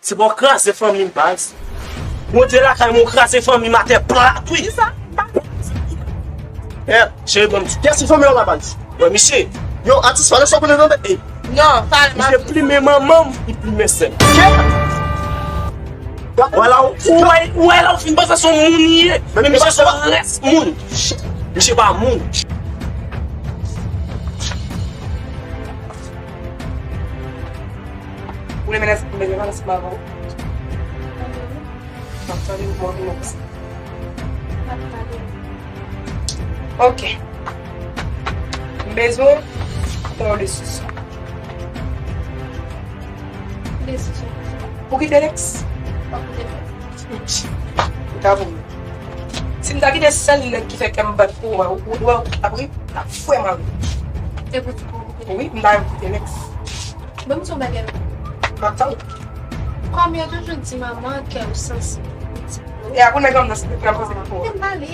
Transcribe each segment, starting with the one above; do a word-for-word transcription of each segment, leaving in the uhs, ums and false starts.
Se pa w kraze fanmi m, baz. Ou antre lakay mwen, ou kraze fanmi m atè plat, wi. Kisa? Eh, cheri, ban m di. Kiyès ki fanmi w la, baz? Wè, misye. Yo, atis, pale sa w konnen tande. Eh. Non, pale, misye plimen manman m, li plimen sè m. Kè? Wè la, ou wè, ou wè la, ou fin panse se yon moun li ye. Men misye se yon rès moun. Misye pa moun. Ou renmen lè sa m bezwen pale ansanm avè w? M ap tande w, m ap vin konsa. M ap tande w. Ok. M bezwen pran yon desizyon. Desizyon? Pou kite Lex. Pou kite Lex. Ou ta voye. Si m ta kite sèl nèg ki fè kè m bat pou ou, ou, ou, ou, apre, l ap fè m anvi. E pou ti pou kite? Wi, m ta renmen kite Lex. Ban m di yon bagay. M ap tann. Kòm yo toujou di manman kè yo sansib pou pitit yo. E a pou nèg an nan se pran poze pou ou. Men pale.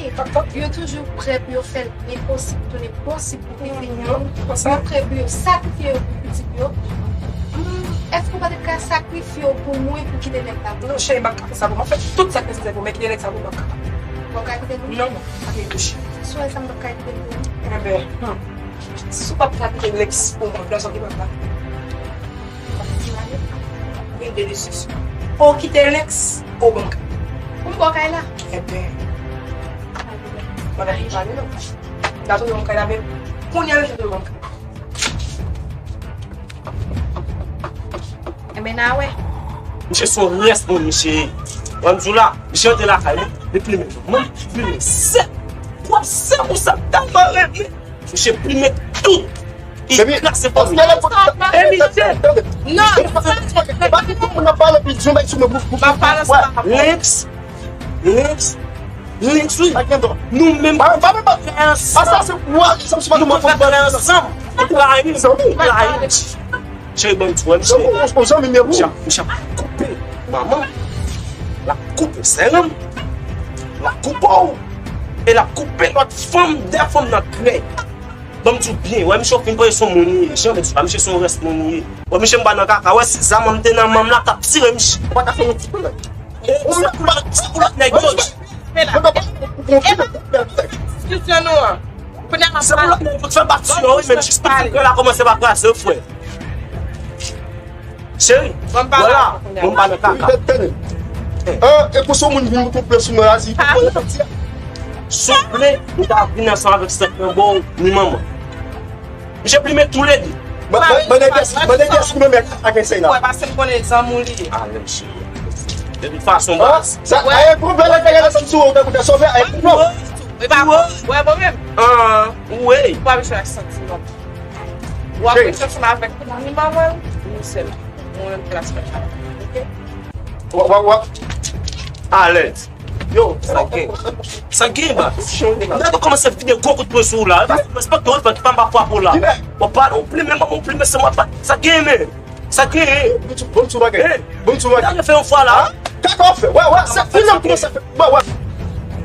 Yo toujou prè pou yo fè l enposib tounen posib pou pitit yo. Yo prè pou yo sakrifye yo pou pitit yo. Hmm, èske w pa t ka sakrifye w pou mwen pou kite nèg la? Non, cheri, m p ap ka fè sa pou ou. M ap fè tout sa k nesesè pou ou, men kite nèg sa pou ou, m p ap kapab. Ou p ap ka kite l pou mwen? Non, non, pa gen doche. Si w wè sa, m p ap ka kite l pou ou. Enben, hmm. Si w p ap ka kite Lex pou mwen, blason ki pa la. Gen de desizyon. Ou kite Lex, ou ban m kay. Ou m ba w kay la? Enben. Mwen pa vin pale non. M ta tou ban m kay la, men kounye a, m ta tou ban m kay. Enben, n a wè. Misye se yon rès moun, misye ye. Ban m di w la, misye antre lakay mwen, li plimen mwen, li plimen sè m. Pwòp sè m, ou sa tèlman renmen. Misye plimen tout. Li kraze fanmi. E misye. Non, pa gen moun nan pale, pi di yon bagay sou mwen pou, pou, pou, pou, Lex, Lex, Lex, wi. Nou menm, nou fè travay ansanm. Ou trayi m, ou trayi m. Cheri, ban m di w, misye. Misye ap koupe manman. L ap koupe sè m. L ap koupe w. E l ap koupe lòt fanm, de fanm nan krèy. Ban m di w byen, wè misye fin pran yon moun li ye. Jan m di pa misye se yon rès moun li ye. Wè misye m pa nan kaka, wè si zam an m te nan men m la, t ap tire misye. Ou pa ka fè yon ti bagay. E se pou lòt, se pou lòt nèg yo. Diskisyon nou an. Kounye a m ap pale. Se pou lòt nèg yo fè bati yo, wi, men jis pitit krèy la kòmanse pa kraze, frè. Cheri, vwala, bon, m pa nan kaka. Tande. Ah, e pou se yon moun vin koupe sou mwen, azi. Souple, ou ta vin ansanm avèk sèt nan bò w, ni manman. Misye plimen toulede. Mande kiyès, mande kiyès ki menm ak ensèy la. Wè, paske m konnen zanmi w li ye. Alè, cheri. De tout fason, baz. Sa, ay, pwoblèm la, te gade sa m sou ou, te koute sove, ay, pwoblèm. E pa wè, bon menm. Ah, wi. Ou pa bezwen ak santiman. W ap rete ansanm avèk ni manman l, ni sè l. Mwen menm plas mwen. Oke? W ap, w ap, w ap. Alèz. Yo, sa gen? Sa gen, baz? M ta dwe kòmanse vide gwo kout pwen sou ou la. Respekte w, respekte pa m pa frape w la. W ap pale, w plimen manman, w plimen sè m, w ap pale. Sa gen, men? Sa gen? Bon ti, bon ti bagay. Bon ti bagay. Sa gen fè yon fwa la. Kaka w fè. Wè, wè, se fini m kòmanse fè. Wè, wè.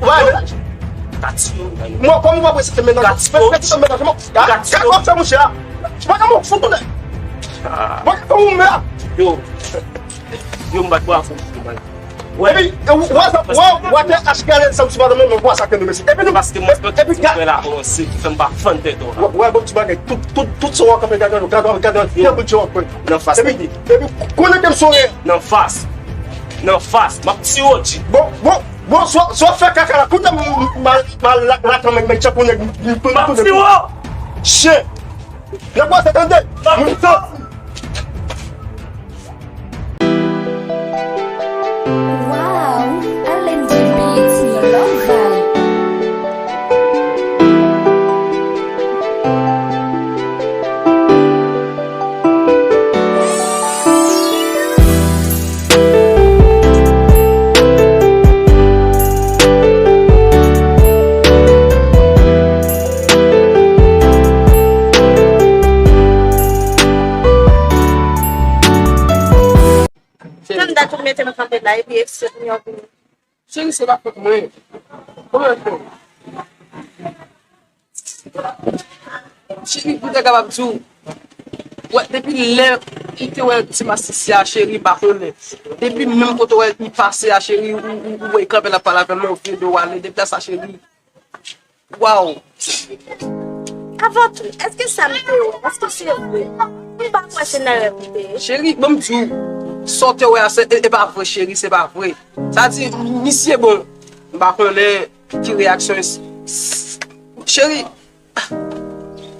Wè, men. Mwen, kòm ou pa wè se te menaj. Fè, fè ti sa menaj, mwen. Kaka w fè, monchè. Mwen, kòman w fout tounen? Mwen, kòman w mè? Yo. Yo, m bat bravo pou ou, man. Epi, wè, wè, wè, te achte ale sa, ou si pa nan men, men, wè sa ke nou mesi. Epi nou, paske mwen, epi, epi, ti frè la, bon, se ki fè m pa fann tèt ou la. Wè, wè, bon ti bagay, tout, tout, tout sa w ap kanpe, gade, gade, gade, gade, bon ti bagay. Nan fas, epi, epi, konnen ke m sore. Nan fas. Nan fas. M ap tiye w, G. Bon, bon, bon, so, so fè kaka la, kounye a m, m, m, m, la, la, la, kanmenm, men, tchak, kounye a, m, m, m, m, m, m, chen. Nan kwa sa tande? Moun sa. Wow, L N D Beats, yon lòt vibe. Tann dat ou mete m kanpe la, epi eksè pou yo vini. Cheri, se pa fòt mwen. Kòman fè? Cheri, pou te kapab di w, wè, depi lè Ou te wè ti masisi a, cheri, m pa konnen. Depi menm kote w wè li pase a, cheri, ou, ou, ou wè li kanpe l ap pale avè l, non, vye do w ale. Depi lè sa, cheri. Waw. Avan tou, èske sa m te wè, èske se vre? M pa kwè se nan rèv m te ye. Cheri, ban m di w, sa w te wè a, se, e, e pa vre, cheri, se pa vre. Sa di, misye bon, m pa konnen ki reyaksyon, cheri,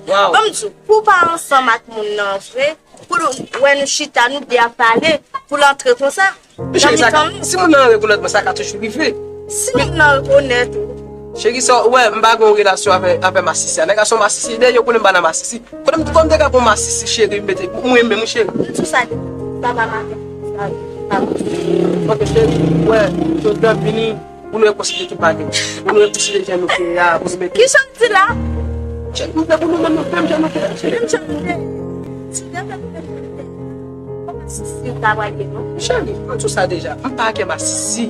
Waw. Ban m di w, pou w pa ansanm ak moun nan vre, pou l wè nou chita, nou de ap pale, pou l antre konsa nan mitan nou. Si moun nan rekonèt mwen, sa ka toujou rive. Si moun nan rekonèt ou. Cheri, sa w wè, m pa gen yon relasyon avè, avè masisi a. Nèg la se yon masisi, dèyè yo konnen m pa nan masisi. Kote m, kote m te ka pran masisi, cheri, m mete, m renmen m, cheri. M di w sa deja, papa maten. Papa. Ok, cheri, w wè, Jordan vini. Pou nou rekonsilye tout bagay. Pou nou rekonsilye jan nou te ye a, pou nou mete. Ki jan m di la? Cheri, m vle pou nou menm nou fè m jan nou te ye a, cheri. Menm jan nou te ye. Si w te fè pou menm jan nou te ye. Kòman si si w ta pral ye non? Cheri, mwen di w sa deja. M pa gen masisi.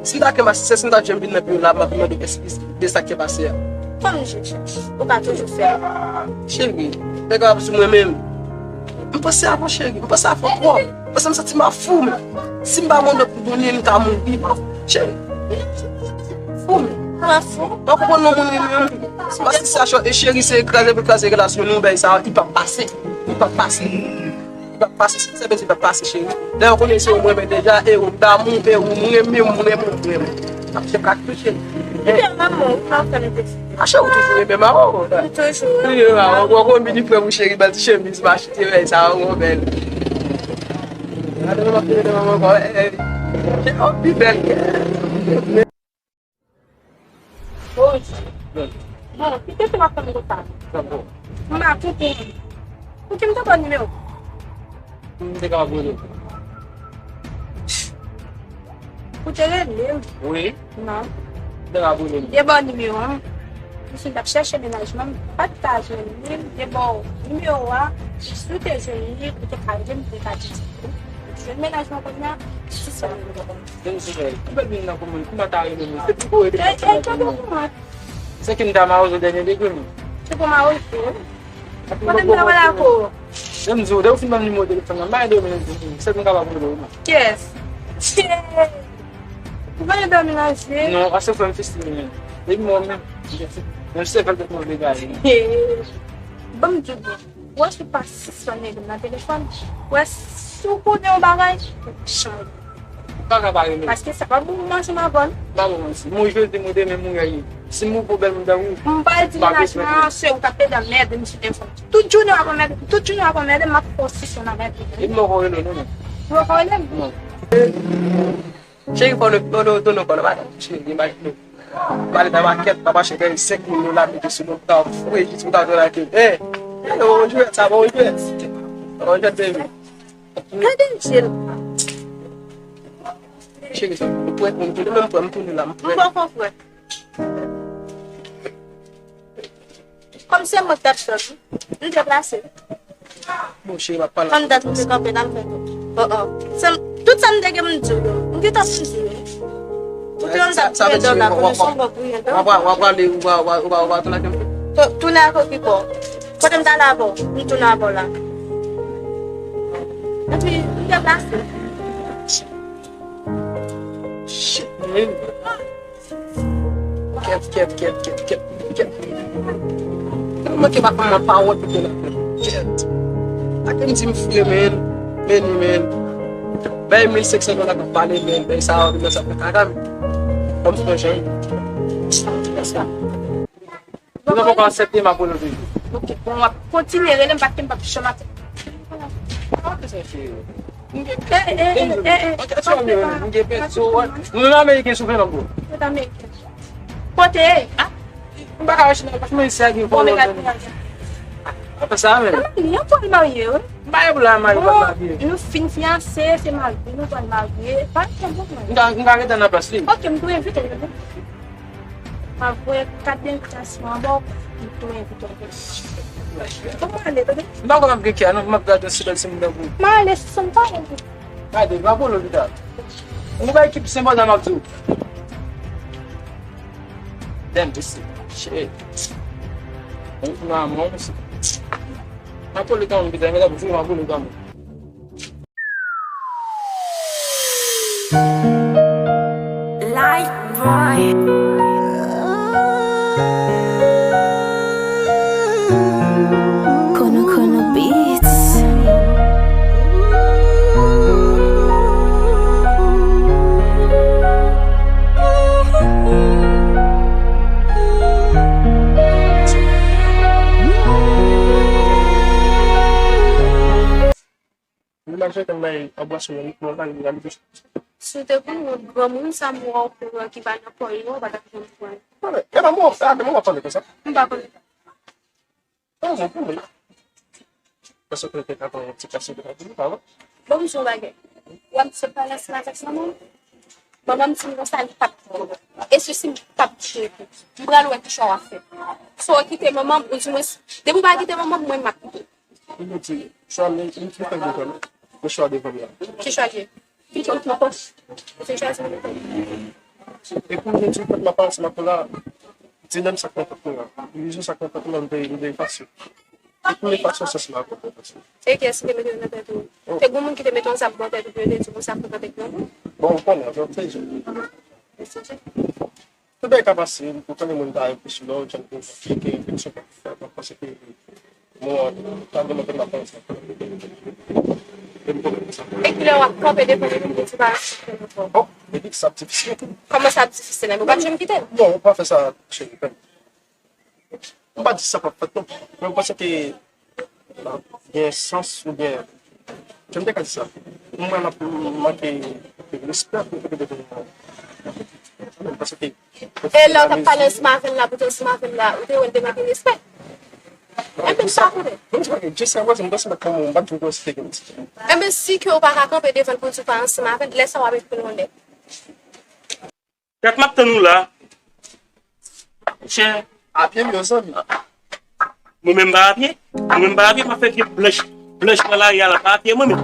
Si m ta gen masisi, se si m ta janm vin nan biwo la, m ap mande w eskiz de sa k te pase a. Kòm je chèche. Ou ka toujou fè l. Cheri, nèg la ap sou mwen menm. M panse avè w, cheri. M panse avè w twòp. Paske m santi m ap fou, men si m pa mande w padone, m ka mouri. Cheri, fou, men. Mwen fou. Mwen konprann non moun renmen yon moun. Se pa si sa chò, e cheri, se kraze pou kraze relasyon nou, bèy sa, li p ap pase. Li p ap pase. Li p ap pase, se sa bèy li p ap pase, cheri. Dayè, ou konnen se ou mwen renmen deja, e ou damou, e ou mwen renmen, mwen renmen, mwen renmen. Ap fè krak tou, cheri. Li te renmen ou, ou pa fè m te fou. A cheri, ou toujou renmen m, a, ou. Ou toujou renmen m. Ou renmen m, a, ou, ou konbini frè m, cheri, bèl ti chemiz, mache. Ti rèy sa ankò bèl. Gade manman ki rele manman ankò. Ey, ey. Pi bèl. Bon, kite se map fè m konsa. M pa konprann. Pouki m te ba w nimewo? M te ka rele w. Ou te rele m? Wi. Non. Dega boule m. M te ba w nimewo a. Misye t ap chèche mennaj mwen, m pa t ka jwenn li, m te ba w nimewo a, si w te jwenn li, ou te ka rele m, m te ka di w. Ou jwenn mennaj mwen kounye a, si sèlman ou te konn. Depi sou fè, ou bèl vin nan kòman, kòman ta rele m? Se pou ou rele m. Se ki m ta mawozo dènye degre, men. Se pou mawozo. Kote m ta pral ak ou? Jan m di w, depi w fin ban m nimewo telefòn nan, m pa gen dòmi nan je m, sèl m kapab rele w, non. Kiyès? Ou pa gen dòmi nan je? Non, ase frè m fistine men. Depi mò menm, menm sèvèl tèt mwen vle gaye. Ban m di w, wè si w pa sispann rele m nan telefòn, wè si w konnen yon bagay, ou chanje. Ou pa ka pa rele m. Paske sa p ap bon pou mwen ansanm avè w. M pa bon mwen si. Mwen jodi mwen demen mwen rèye. Si m pou bèl moun tankou w. M pral di mennaj mwen an se ou k ap ede anmède m sou telefòn. Tout jounen w ap anmède m, tout jounen w ap anmède m, m ap fè w sispann anmède m. Epi m poko rele w non, non. Ou poko rele m? Non. Cheri, fò nou, fò nou tounen kò nou madanm. Cheri, imajine w. M ale nan makèt, m ap achte gari senk mil dola, mete sou nou, m ta fou, e jis m ta jwenn ak yo. Hey! Hello, bonjou, sa bon, bonjou. Bonjou, baby. Gade je l. Cheri, sa, ou prè, ou tounen, m prè, m tounen la, m prè. M poko prè. Kòm se mwen k t ap tann ou, m deplase. Bon, cheri, m ap pale. Tann dat ou te kanpe la, m fè tou. Oh, oh. Se m, tout sa m te gen m di w yo. M gentan fin di w yo. Ou te yon dat pou yen dòla, konnen se yon bò pou yen dòla. W ap, w ap, w ap prale, ou pa, ou pa, ou pa, ou pa tounen ak yo? Tounen ak ou ki bò? Kote m t ale avè w, m tounen avè w la. Epi, m deplase. Shit, man. Kèt, kèt, kèt, kèt, kèt, kèt. Tèlman ke pa fè mwen pawòl pou te la fè. Kèt. Sa ke m di m fre, man. Men, men. Bay mil senk san dola k ap pale, men. Bay sa, nan sa fè kaka, men. Kòm se yon jan. Ou nan poko aksepte m ap rele w toujou. Ok, bon, w ap kontinye rele m paske m p ap janm aksepte. Sa w te santi? M gen pèt. Eh, eh, eh, eh, eh. Ok, sa w rele m? M gen pèt sou ou. Nou nan Ameriken sou ven nan bro. Kote Ameriken? Kote? Ah? M pa ka wè chimè, franchman, isi a gen vòlò. Bon, men gade, gade. Apa sa menm? Sa marye, an pral marye, wi. M pa gen pwoblèm marye, m pral marye. Nou fin fiyanse, se marye, nou pral marye. Pa gen pwoblèm. M ka, m ka rete nan plas li. Ok, m tou envite w. M ap voye kat envitasyon an ba w, m tou envite w. Fò m ale, tande? M pa konn ap gen kè a, non, pou m ap gade yon si bèl timoun tankou w. M ale, si sa m pa konn. Gade, m ap rele w pita. Nou bay ekip senbòl nan m ap di w. Damn, this shit. Shit. Mwen, mwen, mwen, mwen, mwen, m ap rele w kanmenm pita, men m ap di w, m ap rele w kanmenm. Mache tann bay anbrase nan mikwo an, li rale tou. Si w te konn yon granmoun sa m wè w pou ki pa nan kò yo, w pa t ap janm pran. E pa mwen, a de mwen w ap pale konsa. M pa konn. Bon, bon, bon. Paske te ka pran yon ti kase de la, pa wè. Bon, m di yon bagay. W ap sot pale ansanm avèk manman m? Manman m di m konsa li p ap pran. E si si m p ap kite tou. M pral wè ki chwa w ap fè. Si w kite manman m, ou di mwen, depi w pa kite manman m, mwen m ap kite. Li di, chwa li, li fè de fè. Li chwa devan m la. Ki chwa li ye? Ki chwa li ye? Se chwa sa. E pou mwen di, fèt m ap ansanm ak ou la, di nan sa k nan tèt mwen la. Li di sa k nan tèt mwen la, m te, m te efase. E pou efase, se sila konprann sa. E kiyès ki te mete l nan tèt ou? Te gen moun ki te mete yon zam nan tèt ou, pou yo te di konsa pou tèt ou? Bon, ou konnen, avan te di. Tout bagay ka pase, ou konnen moun ta enpresyonan, ou janm konn ki ke enfeksyon pa fè, pa panse ke mwen ta demontre m ap panse. E m konnen sa. E kilè w ap kanpe devan li pou di pa ansanm ankò? Bon, epi sa ap difisil. Kòman sa ap difisil? Ou pa t janm kite l? Non, ou pa fè sa, cheri, pèm. M pa di sa p ap fèt non. Men m panse ke l ap gen sans oubyen, jan m te ka di sa, pou mwen l ap manke respè pou kote de m. Paske e lè w t ap pale ansanm avè l la, pou te ansanm avè l la, ou te wè l te manke respè? Enben m pa konnen. Menm si pa gen Jesse anvwazin, m panse m pa t konn, m pa t vin konn si te gen ti. Enben si ke w pa ka kanpe devan l pou di w pa ansanm avè l, lè sa w ap ekri l yon lèt. Dat m ap tann ou la. Monchè. Apye m yo zanmi. Mwen menm pa apye. Mwen menm pa apye, m ap fè vye blanch, blanch nan lari a la, pa apye mwen menm.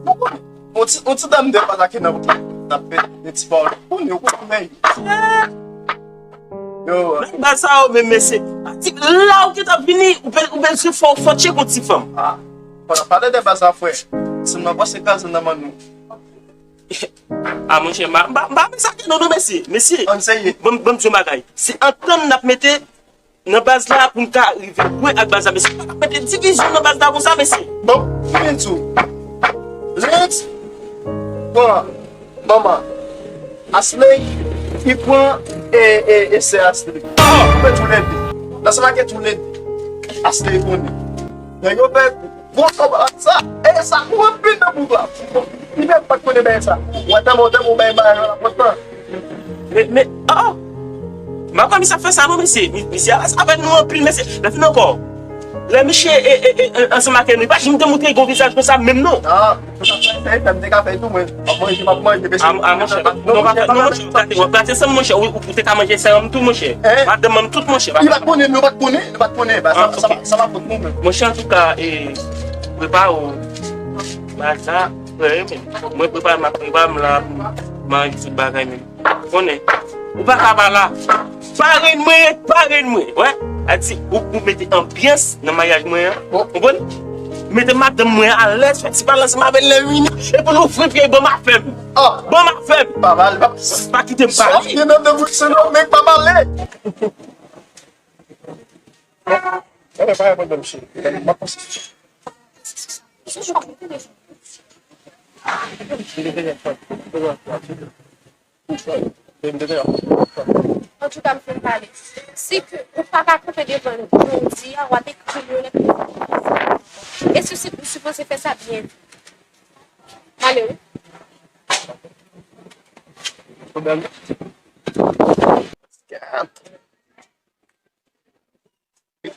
Ou konnen, on ti, on ti dam de baz a ki nan wout la, n ap fè de ti pawòl. Ou konnen, ou konnen, men. Yo. Nan baz sa yo menm, mesye. Ti, la ou ki t ap vini, ou bèl, ou bèl sou fò, fò tchek yon ti fanm. Ah, fò n ap pale de baz la, frè. Si m nan pase gaz nan men nou. A monchè, m pa, m pa, m pa men sa ke non, non, mesye. Mesye, ann serye. Ban m, ban m di yon bagay. Se antann n ap mete nan baz la pou n ka rive lwen ak baz la, mesye. Pa ka mete divizyon nan baz la konsa, mesye. Bon, m vin di w. Lens pran manman Asley, li pran e, e, e sè Asley. Oh! Yo fè toulède. Nan sa make toulède. Asley konnen. Nèg yo fè gwo kòb ak sa. E sa kou anpil nan bouk la. Li menm pa t konnen bagay sa. Ou wè tèlman, tèlman ou bay bagay nan lapòt lan. Men, men, oh! M pa kwè misye ap fè sa non, mesye. Mi-, misye ala sa avè nou anpil, mesye. Lè fini ankò. Lè misye e, e, e, e, ansanm ak nou, li pa janm te montre gwo vizaj konsa menm non. Ah, pou sa fè, fè, fè, m te ka fè tou, mwen. M ap manje, m ap manje, mesye. A, a, monchè, non, pa fè, non, monchè, ou gate, ou gate san m, monchè, ou, ou te ka manje san m tou, monchè. Hein? Madanm m tout, monchè. Li pa t konnen, nou pa t konnen, nou pa t konnen. Ba, sa, ah, sa, ok. Sa pa fòt nou menm. Monchè, antouka, e, prepare w. Ba, sa, prè, men. Mwen prepare m, prepare m la, m a di bagay menm. Konnen. Ou pa ka pa la. Parenn mwen, parenn mwen. Wè. A di, ou, ou mete anbyans nan maryaj mwen an. Ou konprann? Mete madanm mwen alèz, fè ti pale ansanm avè l lè l vini. Epi nou fre pye ban m afè m. Oh. Ban m afè m. Pa pale, pa, pa kite m pale. Sòf li menm de bout se non, men pa pale. Bon. Gade, pa reponn nan misye. M ap pase sou sa. Antouka, m fin pale. Si ke ou pa ka kanpe devan jodi a, w ap ekri l yon lèt. E si, si, ou sipoze fè sa byen. Ale wi. Pwoblèm.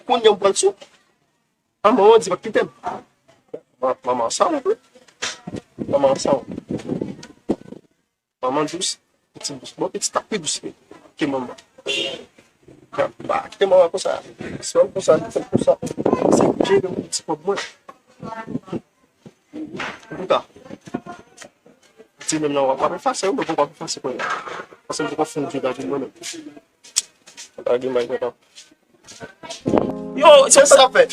Kounye a m pral sou. A, manman di pa kite m. Ma-, manman sa w wi. Manman sa w. Manman dous, pitit dous. Bon, pitit ap pi dous ke, ke manman. Ba, kite manman konsa. Se menm konsa, se konsa. Se jere m ti kòb mwen. Antouka, ti menm nan w ap efase, ou menm w ap efase kounye a. Paske m poko fin di w gade mwen menm. Lage may kontan. Yo, se sa fè.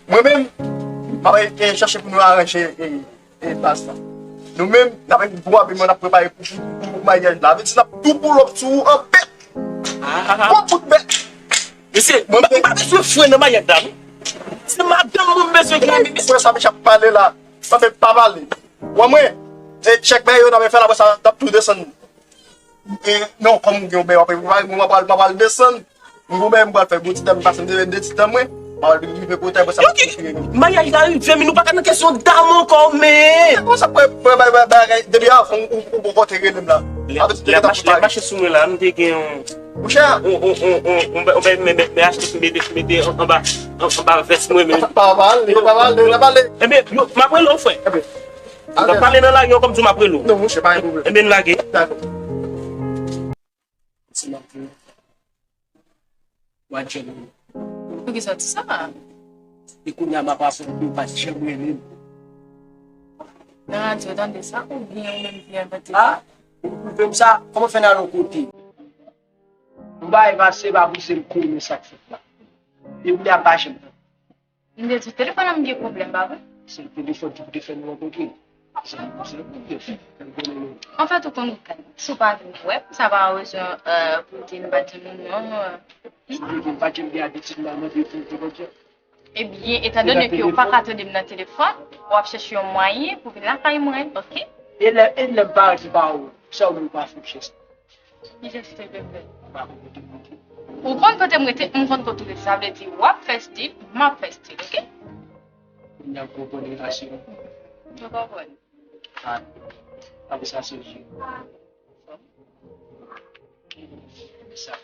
Mwen menm, m ap, e, chache pou nou aranje, e, e, baz la. Nou menm, n ap gwo abiman, n ap prepare pou, pou, pou maryaj la. Vle di, n ap tou pull up sou ou an bèt. Ah. Bon bout bèt. Mesye, mwen, m pa bezwen fre nan maryaj la, non. Se madanm mwen m bezwen gen. Frè sa, mesye ap pale la. Sa fè pa pale. Wè mwen, e, tchèk bagay yo, n ap fè l, apre sa, n ap tou desann. E, non, kòm ou gen yon bèy, w ap, mwen, mwen pral, mwen pral desann. Mwen gen yon bèy, mwen pral fè gwo ti tan, m pase m de, de ti tan mwen. Mwen rive pou tèl sa. Yo ki, maryaj la rive, men nou pa ka nan kesyon dam ankò, men. Kòman sa pran bagay depi avan ou ou ou kontre rele m la? Lè ap mache sou mwen la, m te gen yon Monchè, yon yon yon yon yon bèl mè mè mè achte mete mete anba anba vès mwen men. Pa mal, pa mal, pa mal. Ebyen, yo, m ap rele w, frè. N ap pale nan lari an, kòm di w m ap rele w. Non, monchè, pa gen pwoblèm. Ebyen, n lage. Dakò. Se m ap rele w. Wa djòb mwen. Poukisa w di sa? E kounye a m ap aprann ke w pa t janm renmen m. Nan radyo w tande sa oubyen ou menm ki envante sa? Ah, ou pwouve m sa, kòman fè n al yon kote? M bay pase pa pouse m konnen sa k fèt la. E kounye a m pa janm tande. M te di telefòn nan m gen pwoblèm, pa vre? Se telefòn ki pou te fè nou rankontre. Anfèt, ou konn, si w pa vin wè m, sa pa rezon, euh, pou di m pa di moun non, euh. Sa vle di m pa janm gen abitid m al mande pou telefòn sa. Ebyen, etandone ke w pa ka tande m nan telefòn, w ap chèche yon mwayen pou vin lakay mwen, oke? E lè, e lè m pa di pa ou, sa ou menm pa fè chèche. Ki jeste pepe? Ou konn kote m rete, m konn kote ou rete. Sa vle di w ap fè stil, m ap fè stil, oke? Kounye a m konprann relasyon. Ou konprann? Ah, apre sa se je. Sa.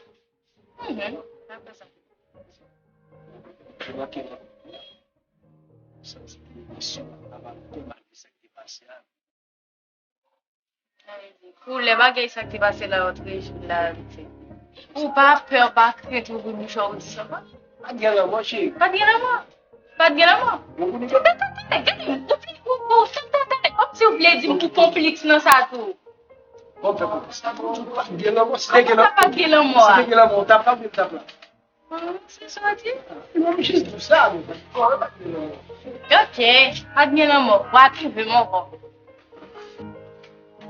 Mhm. Apre sa. Je manke la. Sa se yon leson. Apa m konprann sa ki te pase a. Pou lè bagay sa k te pase la yo t rejwenn la, vite. Ou pa pè, ou pa krent ouvri bouch ou di sa pa. Pa t gen lanmò, cheri. Pa t gen lanmò. Pa t gen lanmò. Ou konnen. Ou ta ta tande, gade, ou pi ou ou ta ta tande, kòmsi ou vle di m ou konplis nan sa tou. Bon, fè konplis. Pa t gen lanmò, si te gen lanmò, pa t gen lanmò, si te gen lanmò, ou t ap la, ou t ap la. Ah, se sa w di? Non, m jis di w sa, men. Ok, pa t gen lanmò. W ap rive m ankò.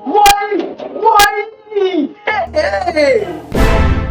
Woy! Woy! Hey, hey!